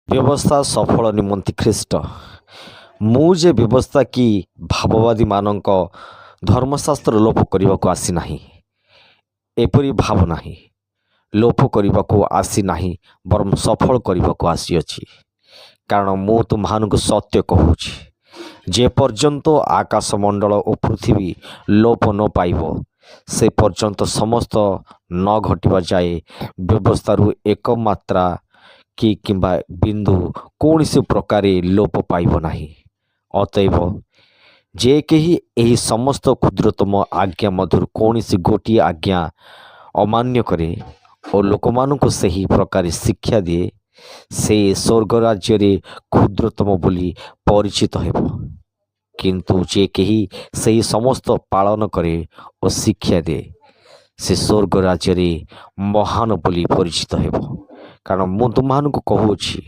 ବ୍ୟବସ୍ଥା ସଫଳ ନିମନ୍ତେ ଖ୍ରୀଷ୍ଟ। ମୁଁ ଯେ ବ୍ୟବସ୍ଥା କି ଭାବବାଦୀମାନଙ୍କ ଧର୍ମଶାସ୍ତ୍ର ଲୋପ କରିବାକୁ ଆସିନାହିଁ, ଏପରି ଭାବ ନାହିଁ। ଲୋପ କରିବାକୁ ଆସିନାହିଁ, ବରଂ ସଫଳ କରିବାକୁ ଆସିଅଛି। କାରଣ ମୁଁ ତୁମ୍ଭମାନଙ୍କୁ ସତ୍ୟ କହୁଛି, ଯେ ପର୍ଯ୍ୟନ୍ତ ଆକାଶମଣ୍ଡଳ ଓ ପୃଥିବୀ ଲୋପ ନ ପାଇବ, ସେ ପର୍ଯ୍ୟନ୍ତ ସମସ୍ତ ନ ଘଟିବା ଯାଏ ବ୍ୟବସ୍ଥାରୁ ଏକ ମାତ୍ରା କି କିମ୍ବା ବିନ୍ଦୁ କୌଣସି ପ୍ରକାରେ ଲୋପ ପାଇବ ନାହିଁ। ଅତଏବ ଯେ କେହି ଏହି ସମସ୍ତ କ୍ଷୁଦ୍ରତମ ଆଜ୍ଞା ମଧ୍ୟରୁ କୌଣସି ଗୋଟିଏ ଆଜ୍ଞା ଅମାନ୍ୟ କରେ ଓ ଲୋକମାନଙ୍କୁ ସେହି ପ୍ରକାରେ ଶିକ୍ଷା ଦିଏ, ସେ ସ୍ୱର୍ଗ ରାଜ୍ୟରେ କ୍ଷୁଦ୍ରତମ ବୋଲି ପରିଚିତ ହେବ। କିନ୍ତୁ ଯେ କେହି ସେହି ସମସ୍ତ ପାଳନ କରେ ଓ ଶିକ୍ଷା ଦିଏ, ସେ ସ୍ୱର୍ଗ ରାଜ୍ୟରେ ମହାନ ବୋଲି ପରିଚିତ ହେବ। କାରଣ ମୁଁ ତୁମମାନଙ୍କୁ କହୁଅଛି